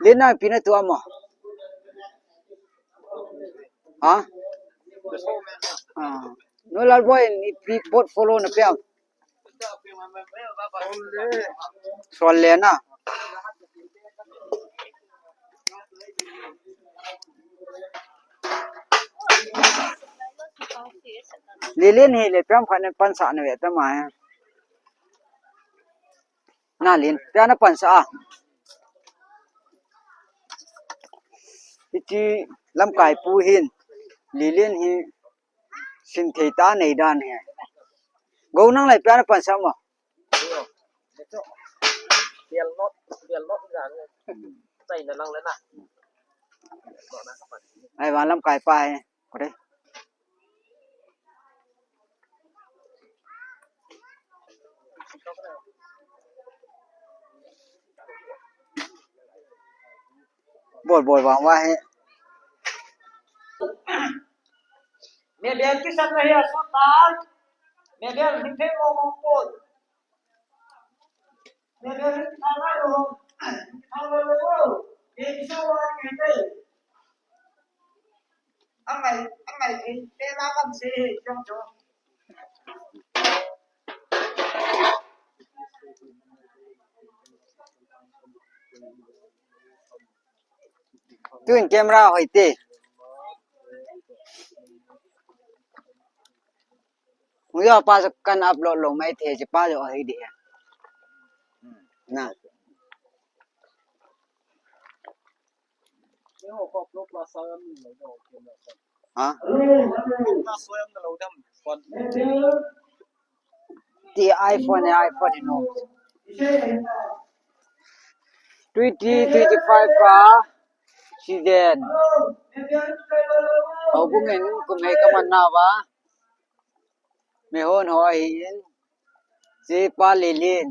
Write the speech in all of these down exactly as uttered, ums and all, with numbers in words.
Lin na pi na tua mo. Ha? Ah. Nu Lalboi in ipi portfolio na pia. Sol le na. Lilin hi le piam khat ne pansa na ve ta ma he. Na lin, pia na pansa a. Hichi lamkai pu hin. Lilin hi sin thei ta nei dan he. Go nang lai pia na pansa mo. Bial not, bial not dan. Chai na lang le na. Ai, wa lamkai pa he. Ko de. Bol, bol, vang wa he. Mebel kisan na he asot tai. Mebel ni the mo mo poi. Mebel ni thang na lo. Thang na lo. Ye kisan wa ni te. Angai, angai, eh, te na kam se he, jong jong. Tun camera hoi te. Huyo pa sa kan upload lo mai the si pa jo hoi di. Na. Ha? Ti iPhone, iPhone no. Twenty twenty-five pa. Siden. Au bung in kum hei kaman na ba. Me hon ho ahi in. Si pa Lilin.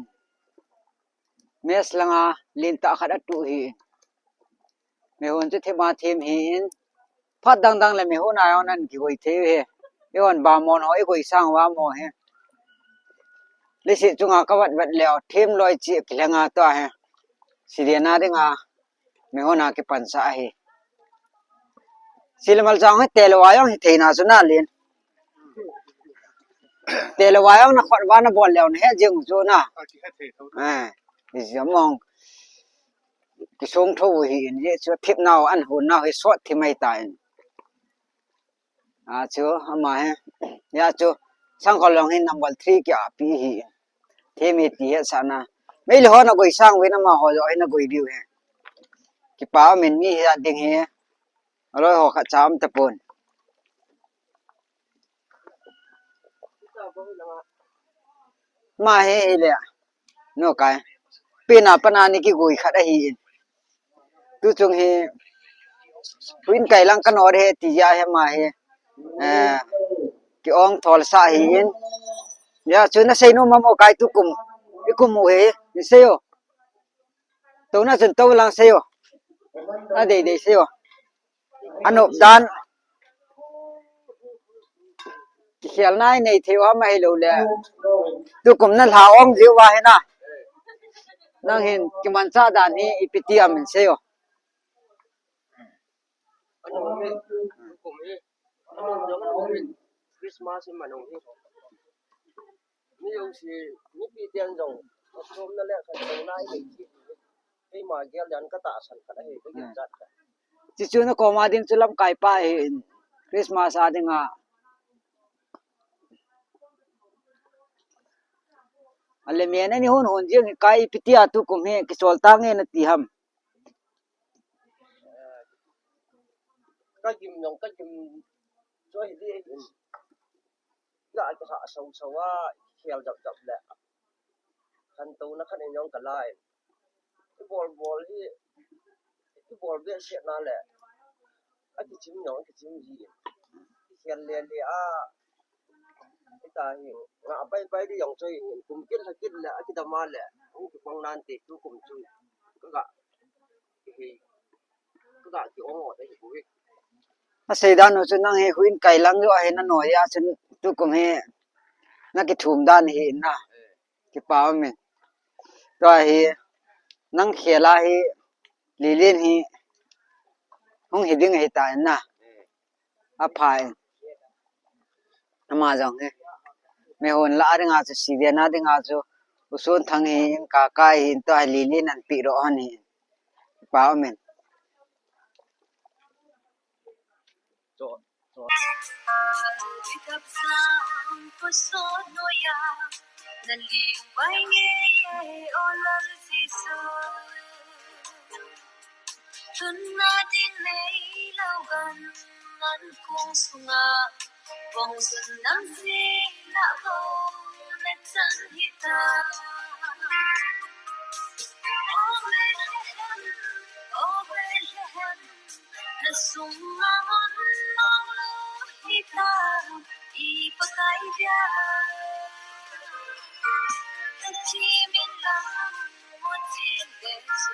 Mes langa lin ta khat atu hi. Me hon chu thima thim hi in. Phat dang dang le me hon ayon an ki goi thei he. I hon ba mon ho i goi sang wa mo he. Lisi chunga ka vat vat leo thim loi chi ki lenga to he. Siden a dinga. Mi hon a kipansa ahi. Silmal jong hi telo ayong hi theina chu na lin. Telo ayong na khot va na bol leo na he jing chu na. Eh, i jia mong. Kisung tho hi in ye chu thip nau an hun nau hi sot thi mai ta in. A chu, ama he. Ya chu, Sangkhol long hi number three kia pi hi. Thimi ti he sana. Mei le ho na goi sang ve na ma ho jo he na goi diu he. Kipa min mi he ding he. Aloi ho kha cham ta pon. Ma he hi le. No kai. Pina pana ni ki gui khat ahi in. Tu chung hi. Huin kai lang kan or he ti ya he ma he. Eh, ki ong thol sa hi in. Ya chu na sei no mam o kai tu kum. I kum u he. Ni sei o. To na chun to lang sei o. A dei dei sei o. Anop dan. Kikhel nai nei thei u ham ahilou le. Tukum na lha ong jiu va hi na. Nang hin kimanchah dan hi ipi ti ham in sei o. Christmas in manung hi. Mi jong si, mipi ten jong, thomna le khat jong lai nei thei. Keima gel dan ka tahsan khat ahi, ka gel jat khat. Chuchu na koma ding chu lamkai pa hi in, Christmas a dinga. Ale mi na ni hun hun jing kai ipi ti a tukum hi, kichol ta nge na ti ham. Ka gim jong, ka gim chu hi di in. La ka sa sau sau a, khel jap jap le. Khantouna khat in jong ka la in. Kibol bol hi, kibol behseh na le. A kichim jong, a kichim ji in. Khel le le a. Hita hi, nga pai pai di jong chu hi, kum kit la kit le, a kidam a le. Kum kipang nan te, tukum chu. Ka ga. Hi. Ka ga ki ong o te hi ku hi. A seidan u chu nang hi huin kai lang jo ahi na noi a chun tukum hi na kithum dan hi na. Kipa um in. Tua hi nang khel a hi Lilin hi hung hi ding ahi ta in na. Apha in. Ama jong hi. Mehon la dinga chu, Sidiana dinga chu. U Sonthang hi in, Kakai hi in, tua hi Lilin an pi ro hon hi in. Pa um in. Tunna ding nei lo gan man kung sunga, bong sun nam si na bo na chan hita. O Bethlehem, O Bethlehem, na sung ma hon mong lo hita, i Pakai dia. Na chi min la mo chi le su.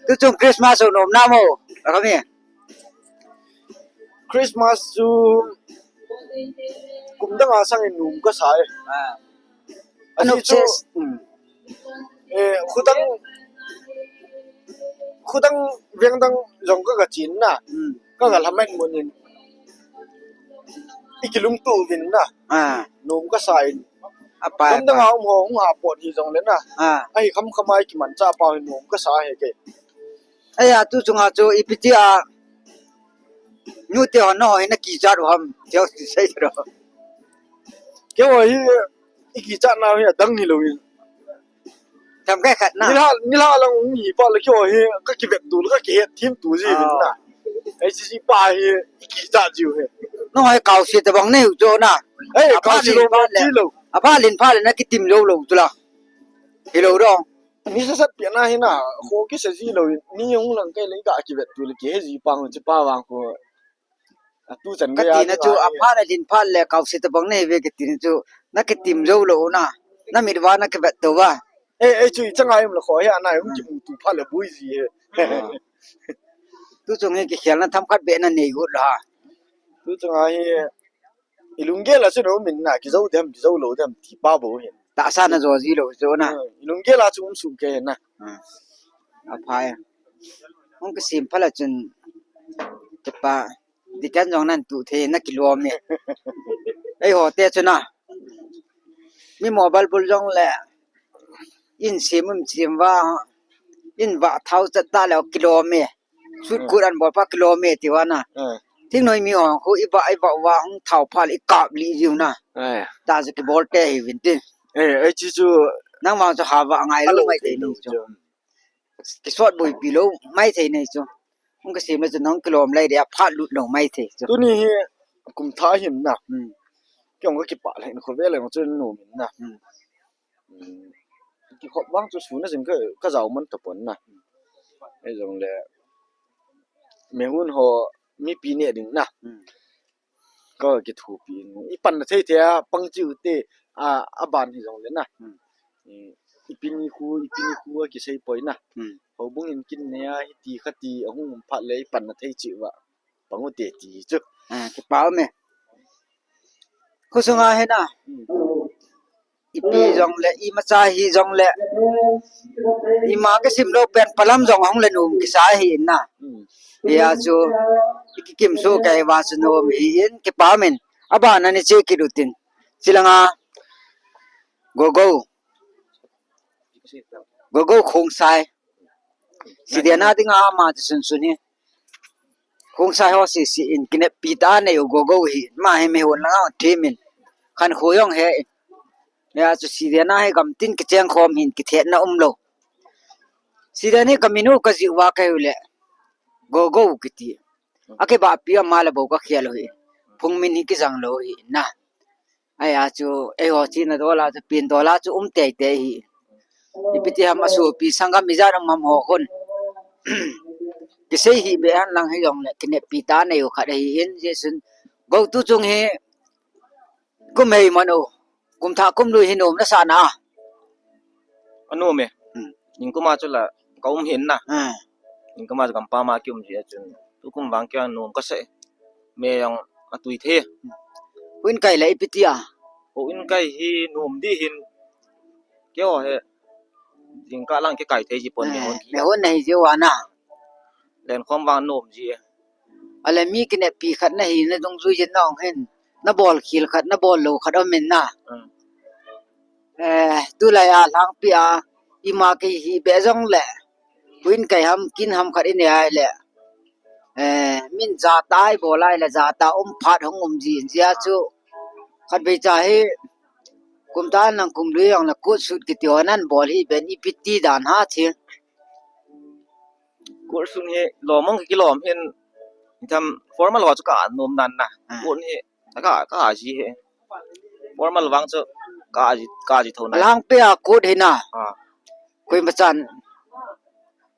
Tuchung Christmas ho nom namo? Akami. Christmas chu kum dang a sang in nom kasa e. Ah. Ani chu, eh, khudang, khudang veng dang jong ka, ka chin na. Hmm. Ka, ka lamen mun in. I kilungtu vin na. Ah. Nom kasa in. Apai, apai. Kum dang a um ho, um ha pot hi jong le na. Ah. Ahi kham kham a i kimancha pa hi nom kasa he ke. Aya, tuchung a chu ipi ti a. Nu te ho, no, ina kichat u ham, teo ti sei ro. Keiho hi, i kichat nau hi adang hilou in. Tam kai khat na. Nilha, nilha lang ung hi pa le keiho hi, ka kivet tu, ka kihet thim tu ji vin na. Ah. Ei chi chi pa hi, i kichat jiu hi. No, ei kau si tabang nei u jo na. Ei, kau si lo, pha le, ji lo. Apha lin pha le na kitim lou lou tu la. Hilou dong. Ni sasat pi na hi na, kho kisa ji lou, ni hung lang kai le ka kivet tu le kihe ji pa hung chi pa vang ko. A tu chan ka ga ti ya na ka chu, ga apha na din pha le kau se tabang nei ve ka ti na chu, na kitim jou lou na, na mit va na kivet to va. Eh, eh, chu i chang ai um la kho he, ana um ki mu tu pha le bui ji he. Tu chung hi kikhel na tham khat be na nei got la. Tu chung ai hi, i lunggel a chu no min na, kijou dem, kijou lou dem, ti pa bou hin. Tahsa na jo ji lou chu na. Hmm, i lunggel a chu um su ke na. Hmm. Aphai. Hung kisim pha la chun, ti pa, ti kan jong nan tu thei na kilom e. Eiho te chu na. Mi mobile bul jong le, in sim um sim va, in va thau chat ta le kilom e. Sut kut an bol pa kilom e ti va na. Eh. Thingnoi mi ong khu i va, i va, va hung thau pha le i kap li jiu na. Eh. Ta chu kibol te hi vin ti. Eh, ei chi chu. Nang vang chu ha va ngai lou mai thei ni chu. Kisot boi pi lou mai thei ni chu. Hung kisim le chu nang kilom lai de a phat lut lou mai thei chu. Tuni hi kum tha hin na. Hmm. Kei ong ka kipah le hin kho ve le ong chu nu min na. Hmm. Hmm. Kikhop vang chu sun a jing ka, ka jao man ta pon na. Ei jong le, mehun ho mipi neh ding na. Hmm. Ka kithupi in. I pan na thei thei a, pang chiu te, a, a ban hi jong le na. Hmm. I, ipi ni khu, ipi ni khu a kisei poi na. Hmm. Houbung in kin ne a, hiti khati, a hung um phat le, i pan na thei chiu va. Pang u te ti chu. Ah, kipa um e. Khosung a hi na. Hmm. Ipi jong le, imacha hi jong le. Ima kisim lou pen palam jong hung le nom kisa hi na. Hmm. Hia chu, i kikim su kei va chu nom hi in, kipa um in. A ban a ni che kit u tin. Chi langa. Gogo. Gogo Khongsai. Sidena dinga ama chu sun sun hi. Khongsai ho si si in kineppi ta nei u Gogo hi. Ma hi mehon langa thim in. Khankho jong he in. Hia chu Sidena hi gam tin kicheng khom hin kithetna um lou. Sidena hi ka min u ka ji u va ka hi u le. Gogo kiti. A kibahpi a ma le bou ka khel u hi. Phung min hi kijang lou hi na. Ahi a chu, eiho china dol a chu, pin dol a chu um tei tei hi. Ipi ti ham a sopi sanggam ijat um ham ho khun. Kisei hi be han lang hi jong le, kineppi ta nei u khat ahi in, Jesun. Go tu chung hi, kum hei man u, kum thah kum lui hi nom na sa na. Anom e. Hmm. Ningkum a chu la ka um hin na. Hmm. Ningkum a chu gampam a kium ji a chun. Tukum vang kia nom ka sa e. Me jong atui thei. Houin kai la ipi ti a? Houin kai hi nom di hin. Keiho hi. Jingkah lang kikai thei ji pon, eh, me hon. Me hon na hi ji uva na. Lenkhom vang nom ji e. Ale mi kinepi khat na hi na dungjui jin na ong hin. Na bol khel khat, na bol lou khat um in na. Hmm. Eh, tulai a Lhangpi a, ima kei hi be jong le. Houin kai ham, kin ham khat i nei a le. Eh, min jat a i bol a le, jat a um phat hung um ji, jia chu. Khatvei cha hi, kum tah nang kum lui jong le coat suit kiti ho nan bol hi ben ipi ti dan ha chi. Coat suit hi lom mong kilom hin, tham formal ho chu ka nom nan na. Ah. Coat hi, ka, ka ji hi. Formal vang chu ka ji, ka ji tho na. Lhangpi a coat hi na. Ah. Koima chan.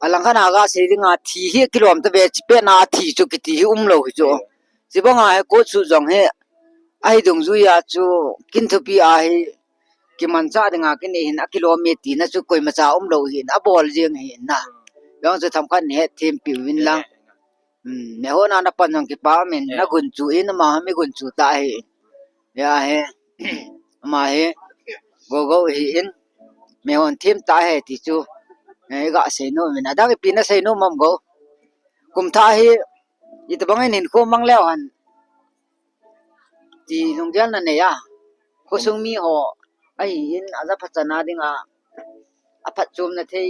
Alang khat a ga sei ding a thi hi kilom ta be chi pe na thi chu kiti hi um lou hi chu. Hmm. Chi bang a hi coat suit jong hi. Ahi dungjui a chu kin thupi a hi kimanchah ding a kinei hin akilom e ti na chu koima cha um lou hin abol jing hin na. Jong chu themkhat ni hetthem piu vin lang. Hmm, me hon a na pan jong kipa um in, eh, na gunchu in ama mi gunchu ta hi. Ya he. Ama hi. Go go hi in. Me hon them ta hi ti chu. Eh, ga sei nom in. Adang ipi na sei nom am go. Kum thah hi. Itobang in hin khom mang leu hen. Ti lunggel na nei a. Khosung mi ho. Ahi in aja phatchomna ding a. Aphatchomna thei.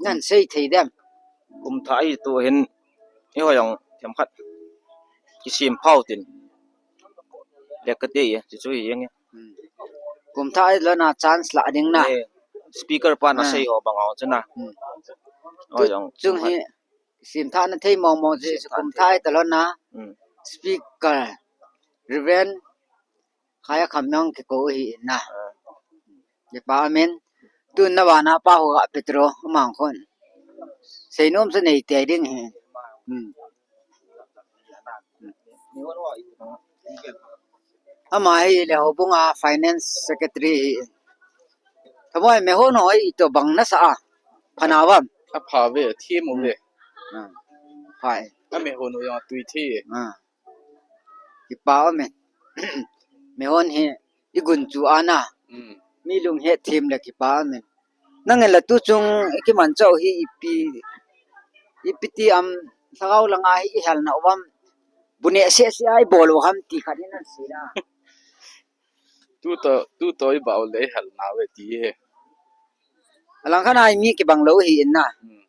Nan sei thei dem. Kum thah hi tu hin, eiho jong themkhat kisem phau tin. Lek kati e, chu chu hi jeng e. Hmm. Kum thah hi lona chance la ding na. Eh, speaker pa na, ah, sei ho bang ho chu na. Hmm. Eiho jong tu chung themkhat hi sem thah na thei mong mong chu, sem thah kum thah hi ta lona. Hmm. Speaker, Reverend, Khaya Khamnang kikou hi in na. Kipa um in. Tun na vana pa ho a Petro, amang khun. Sei nom chu nei tei ding hi. Hmm. Ama hi le houbung a finance secretary hi. Thamoi me hon ho hi itobang na sa a. Pha na vam. Apha ve, them u ve. Hmm. Ah. Pha e. A me hon ho jong tui thei e. Ah. Kipa um e. Me hon hi i gunchu a na. Mm. Mi lung hetthem le kipa um e. Nang in la tu chung i kimanchah u hi ipi, ipi ti am lhagao lang a hi i hel na u am. Bu neh seh seh a i bol u ham ti khat hi nan sei na. Tu to, tu to i bol le i hel na ve ti he. Alang khat a i mi kibang lou hi in na. Mm.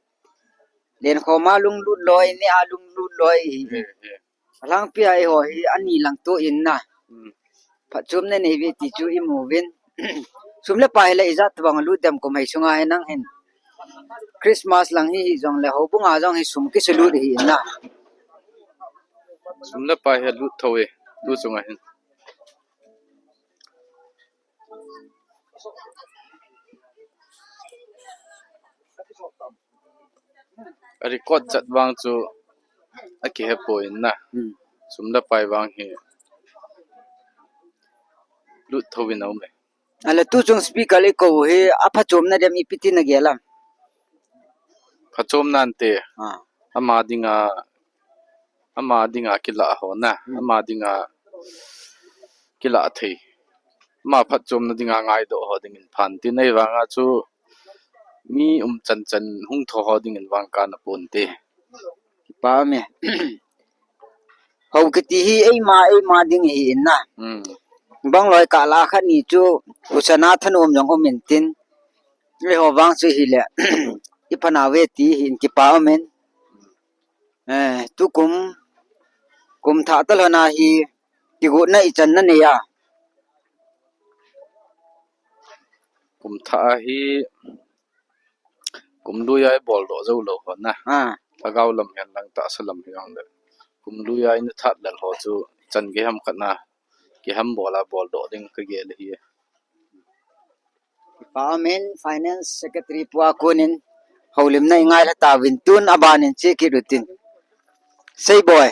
Lenkhom a lunglut loi, neh a lunglut loi hi. Eh, eh. Alhangpi a eiho hi ani lang tu in na. Hmm. Phatchomna nei ve ti chu i mu vin. Sum le pai hi le ijat bang lut dem kum hei sunga hi nang hin. Christmas lang hi hi jong le houbung a jong hi sum kisulut hi in na. Sum le pai hi lut tho e, tu sunga hin. A record chat vang chu a kihe poi na. Hmm. Sum le pai vang hi lut tho in a um e. Ale tu chung speaker i kou hi a phatchomna dem ipi ti na gel am? Phatchomna ante. Ah. Ama dinga, ama dinga kilah ho na. Hmm. Ama dinga kilah thei. Ama phatchomna dinga ngaidoh ho dingin phan tin ei vanga chu mi um chan chan hung tho ho dingin vang kana pon te. Kipa me. Hou kiti hi eima, eima ding hi in na. Hmm. Bang loi kah la khat ni chu, husa na thanom jong um in tin. Eiho vang chu hi le. I pha na ve ti hi in kipa um in. Eh, tu kum, kum thah ta lhona hi, kigotna ichan na nei a. Kum thah hi, kum lui a i bol doh jou lou ho na. Ah. Lhagao lam hihen lang tahsa lam hihen le. Kum lui a i na that lel ho chu chan gei ham khat na. Gei ham bol a bol doh ding ka gel hi. Kipa um in Finance Secretary pu a kon in houlimna i ngai lha tauvin tun a ban in che kit u tin. Seiboi.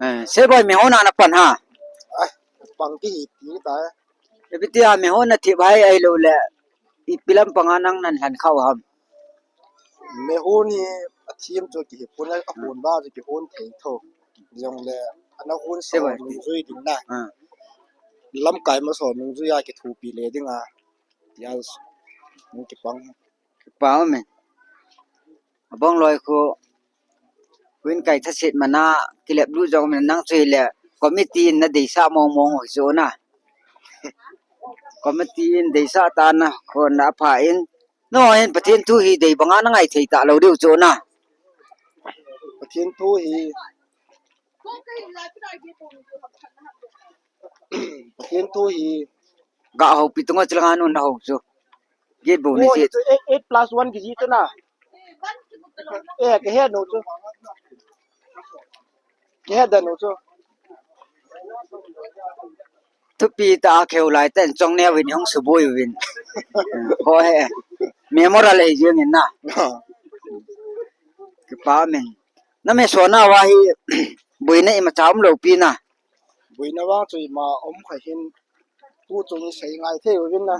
Eh, Seiboi me hon a na pan ha. Ah, pang kihi ti ta. Ipi tia mehon na thip hai ahilou le, ipi lampang a nang nan lhan khau ham? Mehon hi a thim chu kihi pon a, a hon ba chu kihon thei tho. Jong le, ana hon se ba so nungjui ding na. Ah. Lamkai masa nungjui a kithopi le ding a. Tia nung kipang. Kipah ume. Abang loi khu, Vingkai thaset mana, kilep lut jong ume, nang chu hile, committee in na deisah mong mong u chu na. Committee in deisah ta na, khon na pha in. No, hin Pathen thu hi dei banga na ngai thei talou diu chu na. Pathen thu hi, Pathen thu hi. Ga houpi tunga chilanga nun na hou chu. Gate bou ni. Oh, je. Eight, eight plus one kiji chu na. Eh, ke he no chu. Ke he da no chu. Thupi ta a kheu lai ten chong ne win hung subui win. Ho he. Memorial he jeng in na. Kipah ume. Na me so na wa hi buina ima cha umlou pi na. Buina vang chu ima um kha hin tu chung i sei ngai thei uvin na.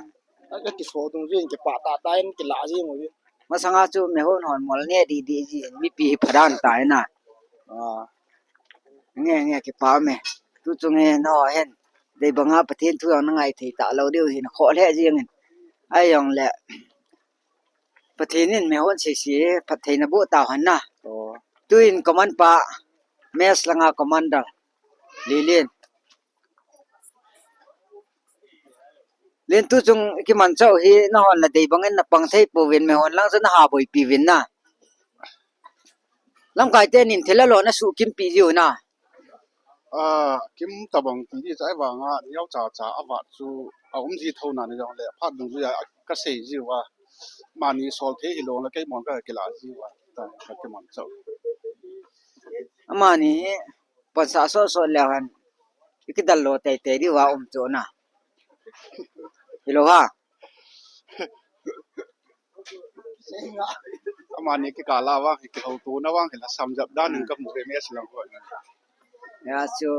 A, a kiso dungjuiyin kipah tah tah in kila jing uvin. Masanga chu mehon hon mol ne di di ji hin mipi hi phadan ta hi na. Ah. Nge, nge, kipah ume. Tu chung e no hen. Dei banga Pathen thu jong na ngai thei talou diu hin kho le jing in. Ai jong le. Pathen in mehon sese phattheina boh tau hen na. Oh. Tuin command pa, mess langa commander, Lilin. Lin tu chung kiman chau hi na hon la dei bangin na pang thei pouvin mehon lang chu na ha boipi uvin na. Lamkai tenin thil a lo na suh kimpi jiu na. Ah, kim tabang ti di chai vanga, niau cha cha a vat chu a um ji tho na ni jong le, phat dungjuia ka sei jiu a. Mani sol thei hilou le, kei mon ka kila jiu a. Ta, ka kiman chau. Amani, pansa so so le han. Iki dal lo tei tei di wa um chu na. Hilou ha. Amani kikah a vang, kihouto na vang, kila samjap dan in kamu ve mess lang ho. Ya chu.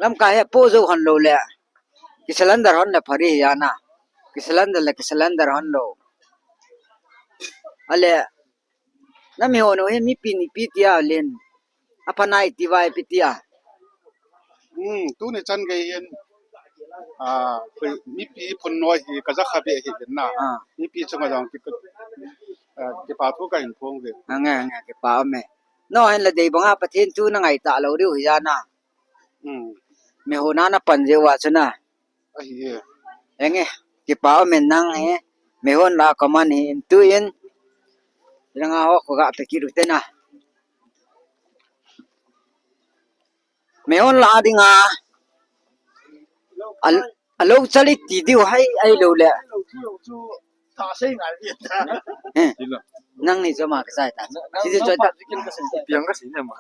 Lamkai he po jo hon lou le. Ki surrender hon le phari ya na. Ki surrender le ki surrender hon lou. Ale. Na mehon u hi mipi ni pi tia len. Apa nai ti vai pi tia. Hmm, tuni chan gei hin. Ah, mipi phun noi hi ka ja kha be hi hin na. Ah. Mipi chunga jong ki, ah, kipa thu ka hin phong ve. Ange, ange, kipah ume. No, hin la dei banga Pathen thu na ngai talou diu hi ja na. Hmm. Mehon a na pan jiu a chu na. Ahi e. Enge, kipah ume nang he. Mehon la command hi in tuin. Ranga ho ko ga pe ki ru te na. Mehon la dinga. Al, alo chali ti diu hai, ahilou le. Eh, nang ni choma ka sai ta. Ti di choi ta. Piang ka sei ne ma.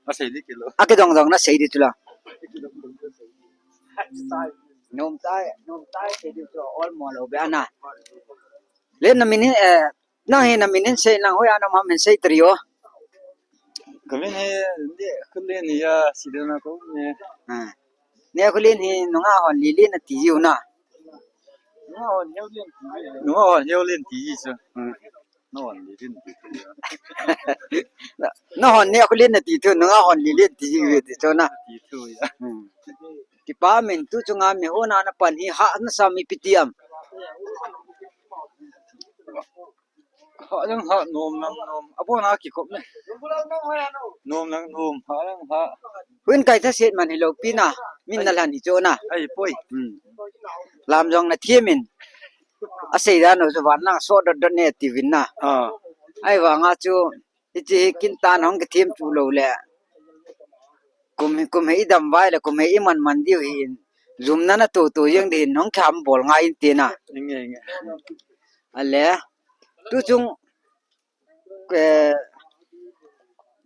A sei di kilo. A ke dong dong na sei di chu la. Nom tai, nom tai sei di chu ol mo lo be ana. Le na min hi, eh, nang hi na min hin sei nang hoi ana ma min sei trio. Ka min hi, ni, ka le ni ya, si de na ko ni. Ah. Ni ko le ni, nunga hon li li na ti jiu na. Nunga hon heo len ti. Nunga hon heo len ti ji chu. Hmm. Na hon li len ti. Na, na hon ni ko le na ti thu, nunga hon li len ti ji ve ti chu na. Ti thu ya. Hmm. Kipah ume tu chunga mehon a na pan hi ha na sa mi pi ti am. Ha lang ha, nom lang nom. Abon a kikop ne. Nom lang nom, ha lang ha. Vingkai thaset man hilou pi na. Min na lhan hi chu na. Ai, poi. Hmm. Lam jong na thiem in. A sei dan u chu van lang so dot dot ne ti vin na. Ah. Ai vanga chu. Hiche hi kin tan hong kithiem chu lou le. Kum hi, kum hi i dam vai le, kum hi i man man diu hi in. Jumna na tu tu jeng din hong kham bol ngai in ti na. Inge, inge. Ale. Tu chung, eh,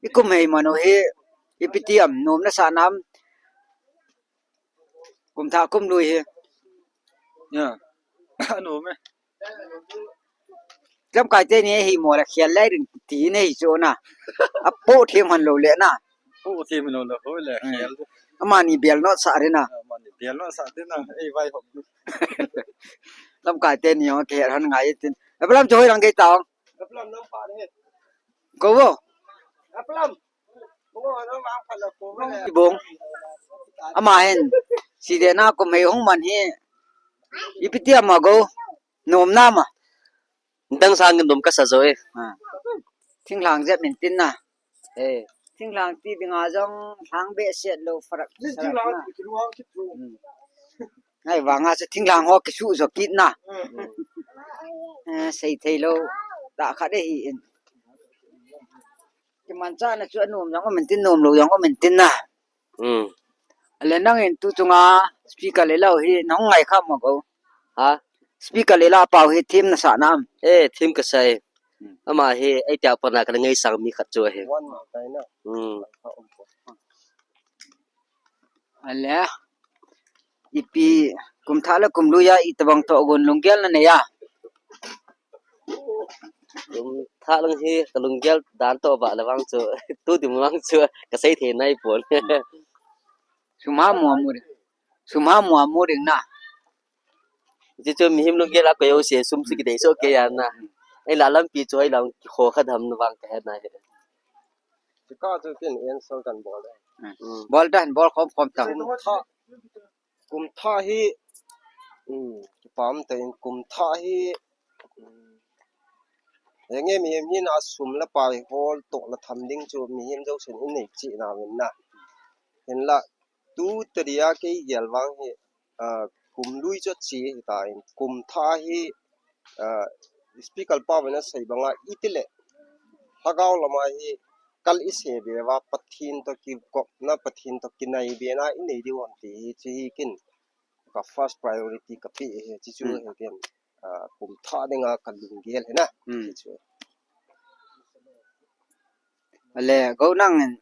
i kum hi man u hi, ipi ti am, nom na sa nam. Kum thah kum lui hi. Ya. Nom e. Lamkai te ni hi mo la khial lai ring ti nei chu na. A po thim han lo le na. Po thim lo le ho le. Hmm. Khial. Amani bel not sa re na. Amani Pian lo sa tin na, ei vai hop. Lamkai teni jong kihe lhon ngai tin. Apalam chu hoilang gei tao. Apalam nam pa he. Ko vo. Apalam. Ko vo, nam pa la ko vo. Ibong. Ama hin. Side na kum hei hung man hi. Ipi ti ama go. Nom nama. Dang sang nom kasa jo e. Ha. Thinglhang jep min tin na. Eh. Thinglhang ti dinga jong lhang behseh lou farak. Thinglhang ti lou hang ti tu. Hmm. Ngai vanga chu thinglhang ho kisu jo kit na. Hmm. Eh, sei thei lou. Ta khat e hi in. Kimanchah na chu anom jong um in tin, nom lou jong um in tin na. Hmm. Ale nangin tu chunga speaker le lau hi nahung ngai kha mo ko. Ha? Speaker le lau pau hi thim nasa nam. Eh, thim kasa e. Hmm. Ama hi, ei tia pana ka ngaisang mi khat chu ahi. Hmm. Ale, ipi kum thah le kum lui a, itobang toh gon lunggel nanei a. Kum thah lang hi ka lunggel dan toh ba le vang chu, tu ti vang chu, ka sei thei nai pon. Sum ha mo mu ding. Sum ha mo mu ding na. Hichu mihem lunggel a koi jouse sum chu kidei soh kei a na. Ei la lampi chu ei lam kikho kha dam na vang ka he na he. Chika chu ken answer kan bol e. Hmm. Bol tan, bol khom khom tan. Kum thah, kum thah hi, hmm, kipah um tah in kum thah hi, hmm, henge mihem hin a sum le pai hol toh la tham ding chu mihem jousen inei cheh nauvin na. Hinla tu tah dia kei gel vang hi, ah, kum lui chu ache hita in, kum thah hi, ah, speaker pa vena sei banga itile lhagao lama hi kal ise be va Pathen toh kikopna, Pathen toh kinai be na inei diu ham ti hi chi hi ken ka first priority ka pe hi chi chu. Hmm. Hi ken, ah, kum thah dinga ka lunggel hi na. Hmm. Chi chu. Ale, go nang in.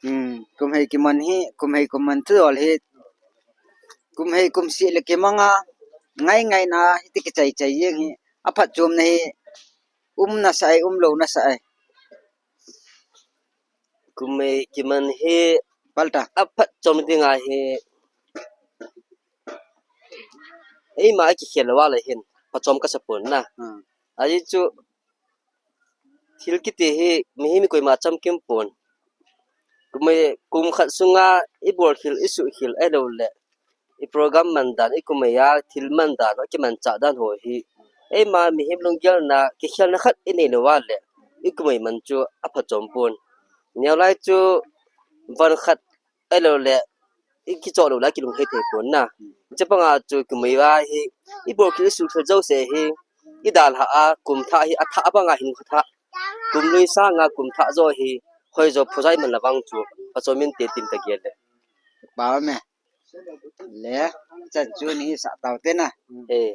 Hmm, kum hei kiman hi, kum hei kum man thu dol hi. Kum hei kum seh le kimang a, ngai ngai na, hiti kichai chai jeng hi. Aphatchomna hi, um nasa e, um lou nasa e. Kum hei kiman hi, palta, aphatchom dinga hi. Eima kikhel lou a le hin, phatchom kasa pon na. Hmm. Ahi chu, thil kiti hi mihem koima chamkim pon. Kum hei, kum khat sunga i bol khel, i suh khel ahilou le, i program man dan, i kum hei a thil man dan, kimanchah dan ho hi. Eima mihem lunggel na, kikhelna khat inei lou a le, i kum hei man chu aphatchom pon. Neo lai chu van khat ahilou le, i kichoh lou le kilung hei thei pon na. Chapang a chu kum hei a hi, i bol khel, i suh khel jouse hi, i dalha a, kum thah hi, athah banga hin khu thah. Kum lui sanga kum thah jo hi, hoi jo phujai man la vang chu, phatchom inte tin ka gel le. Ba me. Le, chan chu ni sa tau te na. Eh.